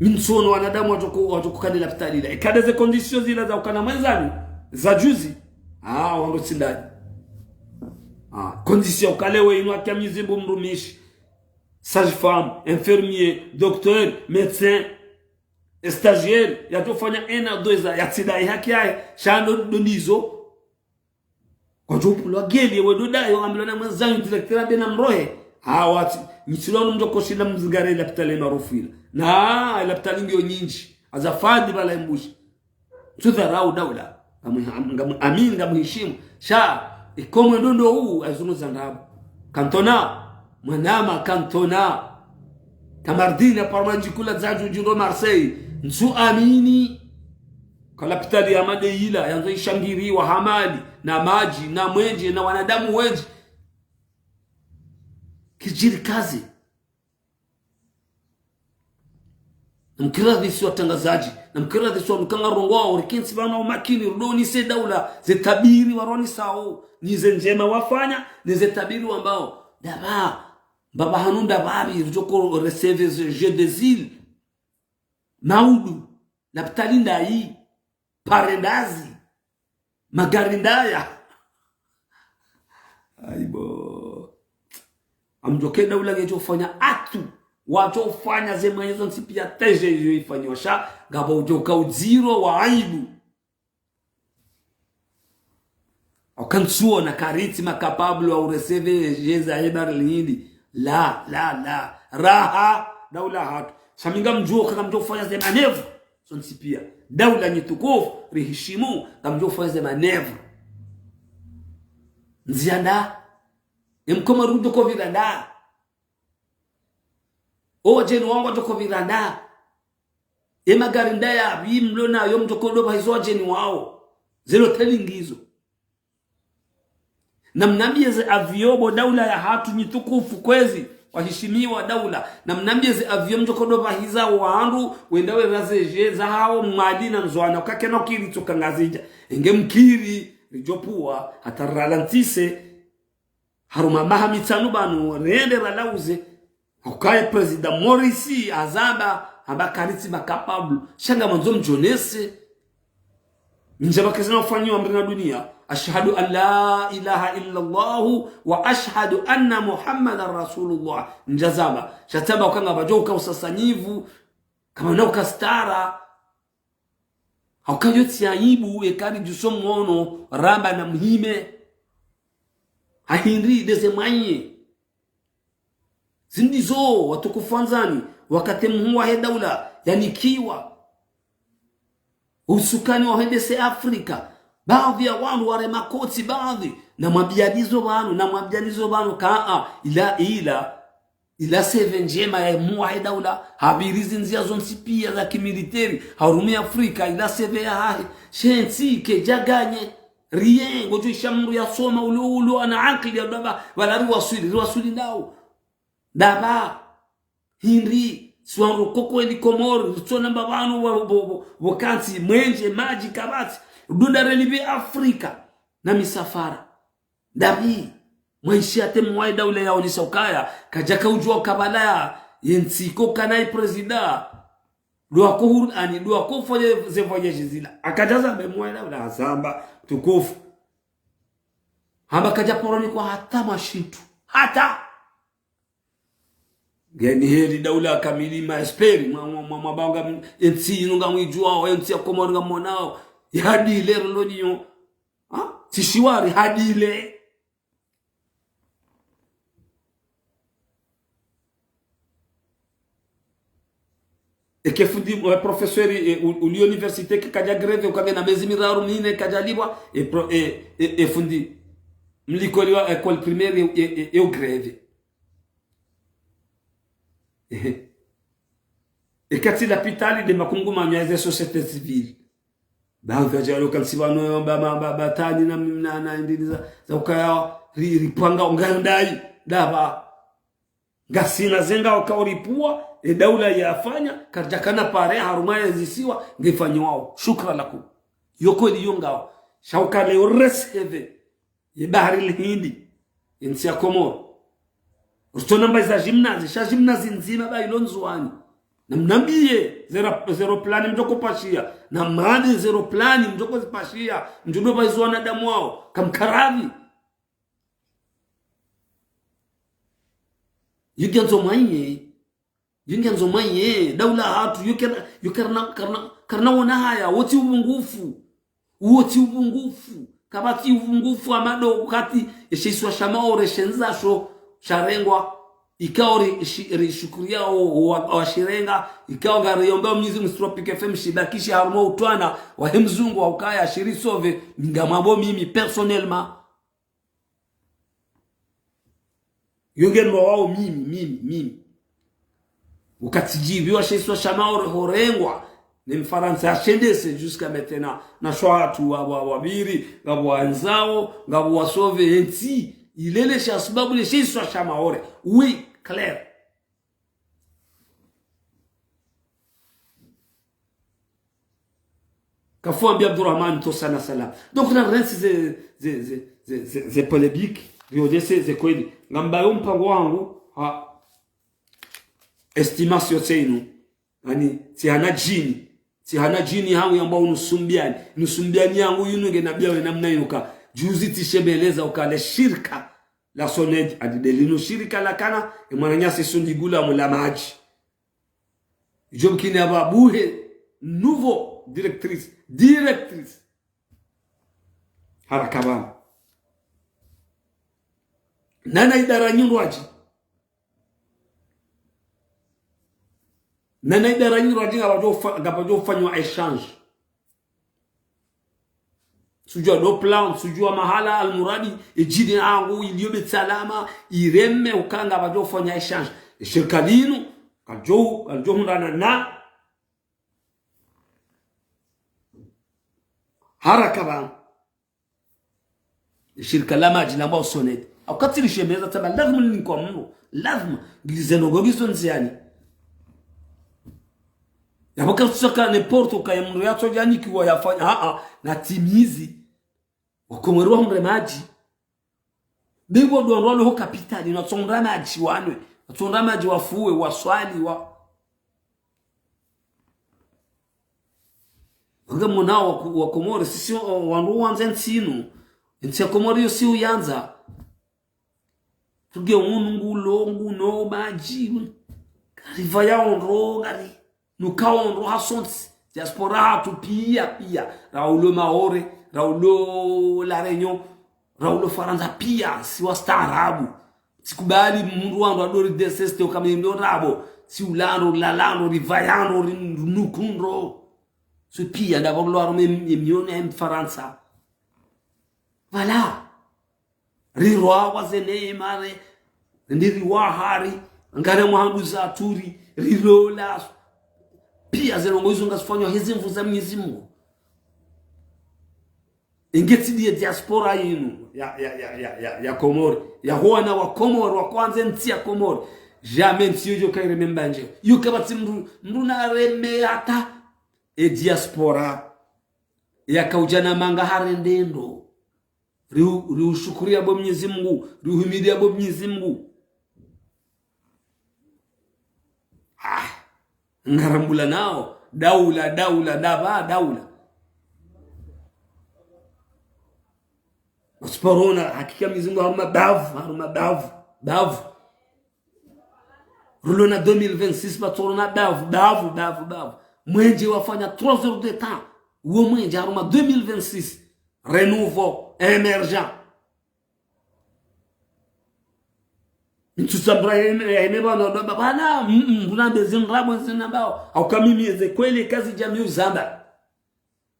Mi ntsuono wanadamu watsoko, watsoko kane lapitali ila. Ikade ze conditions zila za ukana mwandzani, za juzi. Ah, wandru tsi ndani. Ah, condition uka leo inu haki ya Mwenyezi Mungu mrumishi. Sage-femme, infirmier, docteur, médecin, stagiaire, yatsofanya un an, deux ans, yatsidai haki yahe, sha ndo, ndo ndizo. Kwadjo upvulwa geli, ewe ndo dayo, ambilwa na mwandzani directeur abe na mrohe. Ah, watsi, mitsilwa nu mdjo koshinda mzingare lapitali El Maarouf ila. Na, lapitali ngiyo nyindji. Azafadi pvala Mbushi. Tsudharau daula. Ngamu-, ngamu-, amini, ngamuhishimu. Sha, iko mwendo ndo huu, azunu za ndrabo. Cantona, mwanama, cantona. Kamardine, parma njikula za djudjundo Marseille. Ntsu amini. Ka lapitali ya Made ila, yandzo ishangiriwa ha mali, na madji, na mwenje, na wanadamu wendji. Kidjiri kazi. Namkiradhi si watrangazadji, namkiradhi si wanu ka ngarongoao, rikentsi pvanu umakini, rudonise daula, ze tabiri waronisao, ni ze ndjema wafanya, ni ze tabiri wambao. Ndapva, mbapvi hanu ndapvi, ridjoko recevoir ze jeux des îles. Maudu, lapitali ndayi, pare ndazi. Magari ndaya. Aibo. Ngamdjoke daula ngedjofanya atu. Wadjofanya ze mwanyezo ntsi pia teje iyo ifanyiwa sha. Ngapvo udjoka udziro wa aibu. Hauka ntsuona karitsi ma capable wa urecevoir jeux za Berlin. La, la, la. Raha, daula hatru. Sha mi ngamdjoka, ngamdjofanya ze manœuvre. Zontsi pia. Daula nyi tukufu, rihishimu, ngamdjofanya ze manœuvre. Ndzia nda. Emkomori udjoko pvira nda. Owadjeni wangu wadjoko pvira nda. Emagari ndaya pvi mlo nayo mdjoko dopvahiza owadjeni wao. Ze loteli ngizo. Namnambie ze avion bo daula yahatru nyi tukufu kwezi, wahishimiwa daula. Namnambie ze avion mdjoko dopvahiza wandru, wenda werazeje, zahao Mwali na Ndzuwani, ukakena ukiri tsoka Ngazidja. Enge mkiri, ridjopvua, hata ralantise, harumwa maha mitsanu pvanu, rende ralauze, hauka ye président Maurice hazamba, hamba karitsi ma capable, sha ngamwandzo mdjonese. Ndjaba kazina ufanyiwa mri na dunia. أشهد أن لا إله إلا الله وأشهد أن محمدا رسول الله. Ndjazamba. Sha tsamba uka ngapvadjo uka usasanyivu. Kamana uka stara. Hauka yo tsi aibu, eka ridjuso mwono, ramba na muhime. Ha hindri, ndeze mwanye. Zindizo, watukufu wandzani, wakati mhuu wahe daula, yanikiwa. Usukani wahe ndese Afrika, baadhi ya wandru warema kotsi, baadhi, namwambianizo pvanu, namwambianizo pvanu, kaa, ila, ila, ila seve ndjema ya mhuu wahe daula, hapvirizi ndzia zontsi pia za kimiliteri, harumia Afrika, ila seve yahahe, she ntsi, kedjaganye, rien, ngodjo isha mndru yasoma, ulo, ulo, ana akili ya daba, pvala riwaswili, riwaswili ndao. Daba, hindri, si wandru koko eli Komori, ritsona mba pvanu wa, bo, bo, bo kantsi, mwenje, madji, kapvatsi, dunda relipve Afrika, na misafara. Ndapvi, mwaishiya te mhuu wahe daula yaonesa ukaya, kadjaka udjuwa ukaya pvala ye ntsi ko kana i président. Dua ko huru, ani dua ko fanya ze voyage zila. Akadja zamba mhuu wahe daula hazamba, tukufu. Hamba kadja poronikwa hata mashintru. Hata! Ngeni heli daula kamili ma esperi, mwa, mwa, mwa, mwa banga m-, entsi inu ngamwidjuwao, entsi ya Komori ngamwonao. Hadile rilo niyo. Ha? Tsi shiwari, hadile. Eke fundi, eh, professeur, eh, u-, uli université ke kadja grève, uka ngena mezi miraru mine kadja lipvwa, e pro-, e, e, e fundi mlikoli wa école primaire, e, e, e, e u grève. Ehe. Eka tsi lapitali nde makungumanyo ya ze société civile. Ba, ba, djalo kansi pvanu, ba, ba, ba, ba, tani na, na, na, ndini za, za ukaya, ri, ripvanga, unga ndayi, ndapvi. Ngasina zenga uka uripvuwa, e daula yafanya, karidjakana pare, harumwa ye zisiwa, ngefanyiwao. Shukra lakum. Yo kweli yo ngawo. Sha uka leo recevoir ye bahari l'Hindi, entsi ya Komoro. Ritsona mba iza gymnase, sha gymnase ndzima ba ilo Ndzuwani. Na mnambiye, zera-, zeroplani mdjoko pashiya. Na mane zeroplani mdjoko zipashiya. Mdjo pva izo wanadamu wao. Kamkaravi. Yo ngiyandzo mwanye. Yo ngiyandzo mwanye. Daula hatru. Yo kera-, yo karina, karina, karina wona haya. Wo tsi uvungufu. Wo tsi uvungufu. Kapvatsi uvungufu wa madogo kati eshe isiwa sha Maore shendza sho sharengwa. Ikao ri, shi, ri shukuriya o, o, wa, wa shirenga. Ikao ngariomba Mwenyezi Mungu Tropic F M shibakishe harumwa utwana wahe mzungu wa ukaya shirisove, ngamwambo mimi personnellement. Yo nge no wao mimi, mimi, mimi. Uka tsidjiviwa she isiwa sha Maore horengwa, ne Mfarantsa yashendese jusqu'à maintenant, na sho hatru wa, wa, wapviri, ngapvo wandzao, ngapvo wasove entsi, ilele sha sababu le she isiwa sha Maore. Oui, clair. Kafuambi Abdurahman, to sana salam. Donc, na rentsi ze, ze, ze polémique, riodese ze kweli. Ngambayo mpango wangu, ha, estimation tsenu. Ani, tsihana djini. Tsihana djini hangu yamba unusumbiani. Nusumbiani yangu yinu nge nabia we namna yuka. Juzi tsishebeleza uka le shirika la Soned, adi de linu shirika la kana, e mwananyasi sundi gula mula madji. Idjo mkini aba buhe, nouveau directrice, directrice. Haraka pvanu. Nana idara nyindrwadji. Nana idara nyindrwadji ngapvadjo fa-, ngapvadjo fanywa échange. Sudjua do plan, sudjua mahala, almuradi, e djini hangu, iliyo Beit Salama, ireme uka ngapvadjo fanya échange. E shirika linu, kadjo, kadjo hundrana na. Haraka pvanu. E shirika la madji lambwao Soned. Au katsi lishemeza tsamba lazima linikwa mndru. Lazima. Ngilize ndrongoo ngizo ndziani. Yapvo katsaka n'importe uka ya mndru yatsodja nikiwa yafanya. Ah, ah. Na timizi. Wakomori wahundre madji. Bebo ndo wandru walo ho kapitali, watsondra madji wanwe, watsondra madji wafuwe, waswali, wa-, wanga mwana wa ku-, wa Komori, sisi, o, wandru wandze ntsi inu, ntsi ya Komori yo si uyandza. Tuge unu ngulo, nguno, madji, ngariva ya ondro, ngari. Nuka ondro hasontsi, diaspora hatru pia, pia. Raulo Maore, raulo La Réunion, raulo Farantsa pia, si wastaarabu. Tsikubali mndru wandru adori deseste ukame ndo rabo. Si ulandro, lalandro, rivayandro, rinukundro. Si pia, ndapvo lo arme m-, m-, mione ya Mfarantsa. Voilà. Rirwa wa ze neema re, ndi riwa hari, ngare mwahandu za turi, rilola. Pia ze ndrongoo izo ngazifanywa heze nvu za Mwenyezi Mungu. Inge tsi ndiye diaspora yinu ya, ya, ya Komori, ya ho wana wa Komori, wa kwandze ntsi ya Komori. Jamais ntsi yo djo kaireme mbandje. Yo kapvatsi mndru, mndru na reme hata e diaspora. Yakaudja na manga harende ndro. Riu-, riushukuriya bo Mwenyezi Mungu, riuhimidiya bo Mwenyezi Mungu. Ah, ngarambula nao, daula, daula, ndapvi, daula. Wasiparona, hakika Mwenyezi Mungu haruma bavu, haruma bavu, bavu. Rilo na deux mille vingt-six, ba tsoro na bavu, bavu, bavu, bavu. Mwenje wafanya trois heures de temps. Uwo mwenje harumwa deux mille vingt-six. Renouveau, émergent. Mtsutsa mbra ya ime, ya ime bana, bana, bana, mm, mm, kuna bezi ndrabo nzina bao. Au kamimi eze kweli kazi djami uzamba.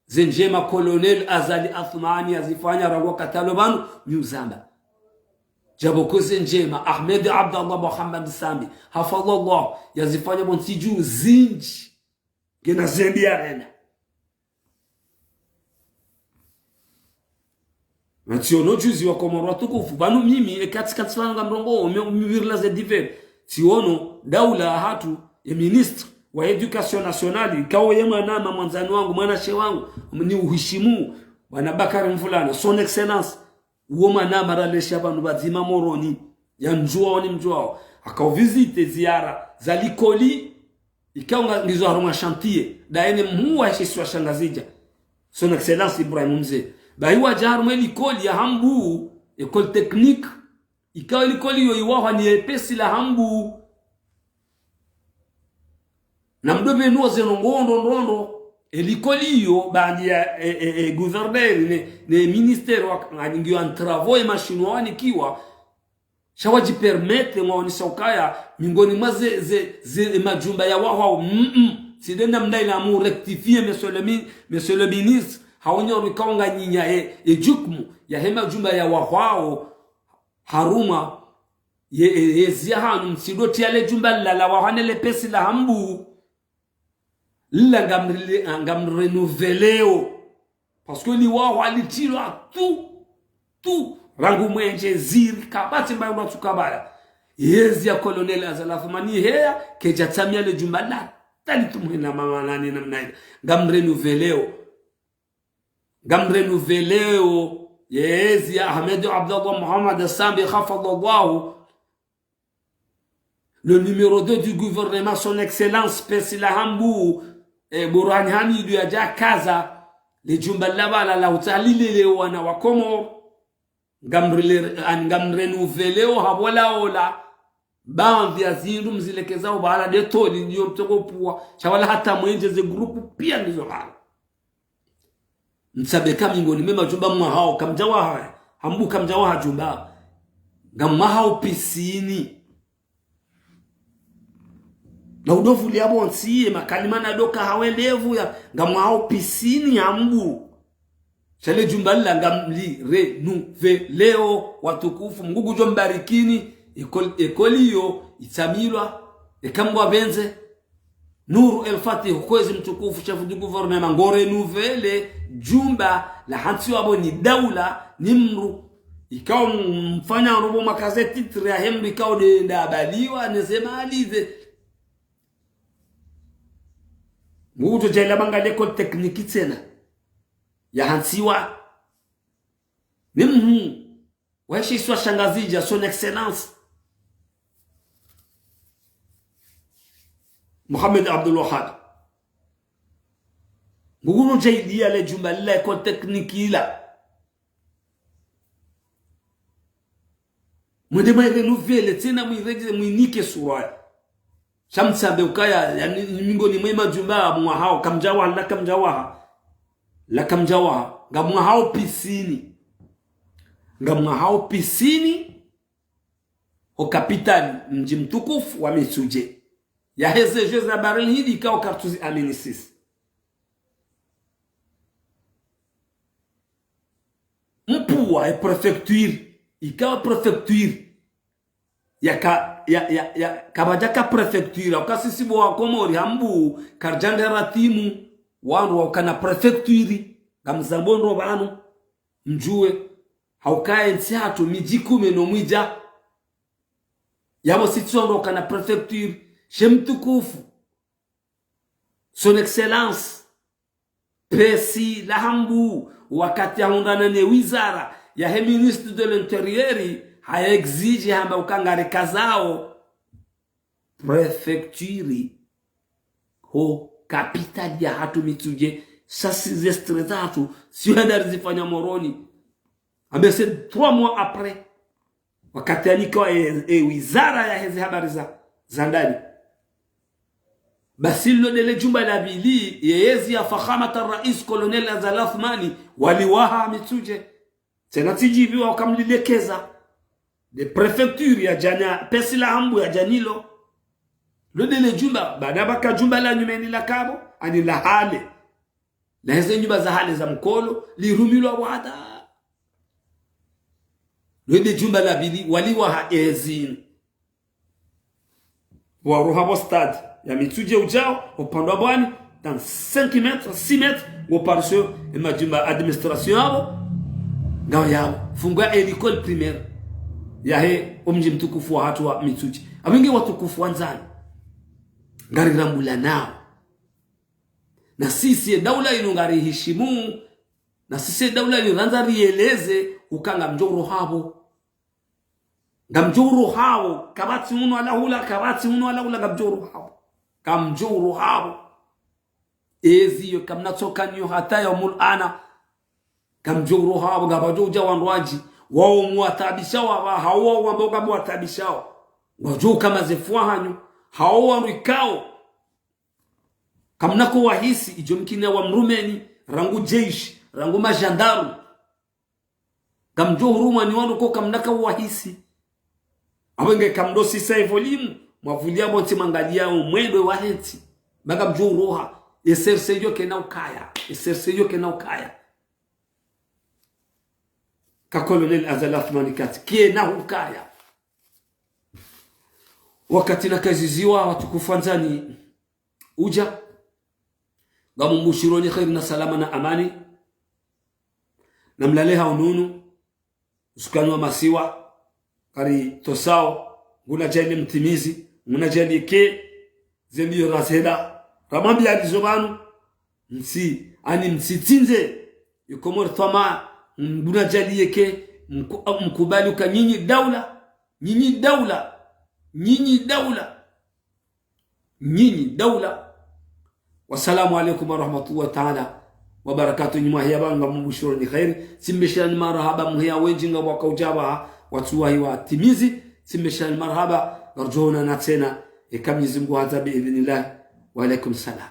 Ze ndjema Colonel Azali Assoumani yazifanya rangu wakati alo pvanu, mi uzamba. Djapvo ko ze ndjema Ahmed Abdallah Mohamed Sambi, hafidhahullah, yazifanya pvo ntsi dju zindji. Ngena zembi ya rena. Na tsiono juzi wa Komoro watukufu, pvanu mimi, e kati kati pvanu ngamrongoo, mi, mi virila ze divers. Tsiono, daula hatru, e ministre wa éducation nationale, ikao ye mwanama mwandzani wangu, mwanashe wangu, ni uhishimu, bwana Bakari Mvulana, son excellence, uwo mwanama ralesha pvanu pvadzima Moroni, ya mdjuwao ni mdjuwao. Haka uvisite ziara za likoli, ikao nga, ngizo harumwa chantier, daye ne mhuu wa she isiwa sha Ngazidja, son excellence Ibrahim Mze. Bahi wadja harumwa likoli ya Hambu, école technique, ikao likoli iyo iwahwa ni lepesi la Hambu. Na mdo pvenuwa ze ndrongoo ndro ndro ndro. E likoli iyo, baanda ya, e, e, e, gouverneur, ne, ne ministère wa, ngiyo en travaux e machine wanikiwa, sha wadjipermettre mwaonesa ukaya, miongoni mwa ze, ze, ze, e majumba ya wahwao, mm, mm. Tsi nde namna ila mu rectifier, monsieur le mi-, monsieur le ministre, haonyo rikao nganyinya e, e jukumu, ya he majumba ya wahwao, harumwa, ye, ye, ye ziya hanu, mtsidotria le jumba lila la wahwa ne lepesi la Hambu. Lila ngamrile-, ngamrenouveleo. Parce que liwahwa litrilwa tu, tu, rangu mwenje ziri, kapvatsi mbayi mba tsukabala. Ye ziya Colonel Azali Assoumani heya, kedja tsamia le jumba la, tali tumuhina mama nani namna ila. Ngamrenouveleo. Ngamrenouveleo, ye ziya Ahmed Abdallah Mohamed Sambi hafidhahullah, le numéro deux du gouvernement, son excellence, lepesi la Hambu, e, Bourhane Hamidou yadja kaza, le jumba lila pvala la utsaha lilele wana wa Komoro. Ngamrile-, an-, ngamrenouveleo hapvo la ola, baandhi ya zindru mzilekezao pvala de toli ndiyo mtsoko pvuwa, sha wala hata mwenje ze groupe pia ndizo pvala. Mtsabe ka miongoni mwe majumba mwahao, kamdjawaha, Hambu kamdjawaha jumba. Ngamwahao piscine. Na udovulia pvontsi ye makalima na doka hawe levu ya, ngamwahao piscine Hambu. Sha le jumba lila ngamlirenouveleo watukufu, Mngu ngudjo mbarikini, école, école iyo itsamilwa, eka Mngu apvendze. Nour El Fath, kwezi mtukufu, chef du gouvernement, ngorenouvelé jumba lahantsiwa pvo ni daula, ni mdru. Ikao mfanya robo makaze titre yahe mdru, ikao de nda abaliwa, ne ze mali ze. Mdru djo djaila pvanga l'école technique tsena. Yahantsiwa. Ni mhuu wa she isiwa sha Ngazidja, son excellence Mohamed Abdul Wahab. Mdru ngudjo djailiya le jumba lila, école technique ila. Mwende mwirenouvelé tsena, mwiredjeze, mwinike sura. Sha mtsambe ukaya, yani, miongoni mwe majumba mwahao, kamdjawaha, la kamdjawaha. La kamdjawaha. Ngamwahao piscine. Ngamwahao piscine. Ho capitale, mdji mtukufu wa Mitsudje. Yaheze jeux za Baril Hindi ikao kartsuzi amini sisi. Mpvuwa e préfecture, ikao préfecture. Yaka, ya, ya, ya, kapvadjaka préfecture, uka sisi bo wa Komori Hambu, karidjandera timu, wandru waukana préfecture, ngamzambo ndro pvanu, mdjuwe, hauka entsi hatru midji kume no mwidja. Yapvo sisi wandru waukana préfecture, she mtukufu, son excellence, lepesi la Hambu, wakati yahundrana ne wizara yahe ministre de l'Intérieur, ha exige hamba uka ngarikazao préfecture ho capitale yahatru Mitsudje, sha si ze stress zahatru, si hwenda rizifanya Moroni. Ambe c'est trois mois après. Wakati yanikwa e, e wizara yaheze habari za, za ndani. Basi lilo ndele jumba la pvili, ye ezi ya fakhamat al-rais colonel Azali Assoumani, waliwaha Mitsudje. Tsena tsidjiviwa wakamlilekeza. Nde préfecture ya djana, pesi la hambu ya djanilo. Lilo ndele jumba, baada pvaka jumba la nyumeni la kabo, ani la hale. Na heze nyumba za hale za mkolo, lirumilwa wada. Lilo nde jumba la pvili, waliwaha ezi. Waroha pvo stade ya Mitsudje udjao, upandwa bwani, dans cinq mètres, six mètres, ngo parce que ye majumba administration yapvo, ngayo yapvo. Fungwa ye école primaire yahe omdji mtukufu wahatru wa Mitsudje. Apvo nge watukufu wandzani. Ngarirambulanao. Na sisi ye daula inu ngarihishimu, na sisi ye daula inu randza riyeleze, uka ngamdjo uroha pvo. Ngamdjo uroha pvo, kapvatsi munu alahula, kapvatsi munu alahula, ngamdjo uroha pvo. Ngamdjo uroha pvo. Ezi yo kamna tsoka niyo hata yaumul ana. Ngamdjo uroha pvo, ngapvadjo udja wandru wadji. Wao muwatabishao apvaha, hao wao wamba uka muwatabishao. Ngwadjo uka mazefu wahanyu, hao wandru ikao kamnako wahisi, idjo mkini wamrumeni, rangu jeshi, rangu majandaru. Ngamdjo hurumwa ni wandru ko kamnaka wahisi. Apvo nge kamdo sisa evolimu, mwavulia pvontsi mwangalia umwendo wahe ntsi. Ba ngamdjo uroha, ye serse yo kena ukaya, ye serse yo kena ukaya. Ka colonel Azali Assoumani kati, kena ukaya. Wakati nakaziziwa watukufu wandzani udja, ngamumbushironi kheri na salama na amani, na mlale ha ununu, usukani wa masiwa, kari tosao, nguna djali mtimizi, nguna djali ke, zembi yo razela, ramwambi alizo pvanu, msi, ani msitsindze, ikomori twama, nguna djali yeke, mku-, mkubali uka nyinyi daula, nyinyi daula, nyinyi daula. Nyinyi daula. Wassalamu alaikum warahmatullahi taala wabarakatuh. Nyi mwahiya pvanu ngamumbushironi kheri. Tsimbeshirani marahaba muhiya wendji ngapvo waka udja pvaha, watsuwahi watimizi. Tsimbeshirani marahaba, ngarudjo onana tsena, eka Mwenyezi Mungu handza biidhnillah. Wa alaikum salam.